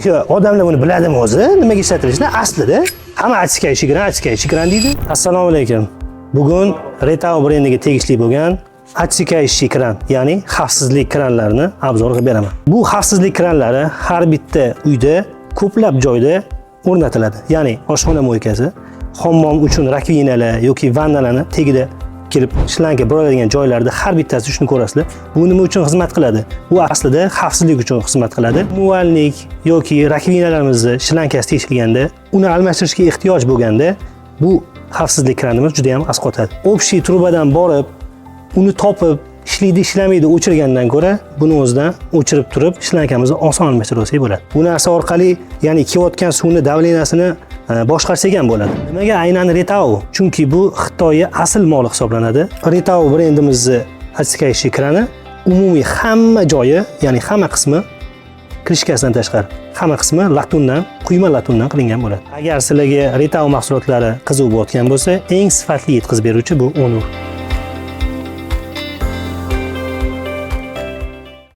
Yo, odamlar buni biladimi o'zi nimaga ishlatilishini? Aslida hamma "отсекающий kran, отсекающий kran" deydi. Assalomu alaykum. Bugun Retao brendiga tegishli bo'lgan отсекающий kran, ya'ni xavfsizlik kranlarini обзор qilib beraman. Bu xavfsizlik kranlari har bitta uyda, ko'plab joyda o'rnatiladi. Ya'ni oshxona мойка si, hammom uchun rakovinalar yoki vannalarni tagida kelib shlanka buriladigan joylarda har bittasi shuni ko'rasizlar. Bu nima uchun xizmat qiladi? Bu aslida xavfsizlik uchun xizmat qiladi. Умывальник yoki rakovinalarimizni shlankasi teshilganda, uni almashtirishga ehtiyoj bo'lganda, bu xavfsizlik kranimiz juda ham asqotadi. Общий trubadan borib, uni topib, ishlaydi, ishlamaydi, o'chirgandan ko'ra, buni o'zidan o'chirib turib, shlankamizni oson almashtirib olsak bo'ladi. Bu narsa orqali, ya'ni kelayotgan suvni давления sini boshqarsak ham bo'ladi. Nimaga aynan Retao? Chunki bu Xitoyi asl moli hisoblanadi. Retao brendimizni отсекающий krani umumiy hamma joyi, ya'ni hamma qismi, крышка sidan tashqari, hamma qismi latundan, quyma latundan qilingan bo'ladi. Agar sizlarga Retao mahsulotlari qiziq bo'layotgan bo'lsa, eng sifatli yetkazib beruvchi bu Onur.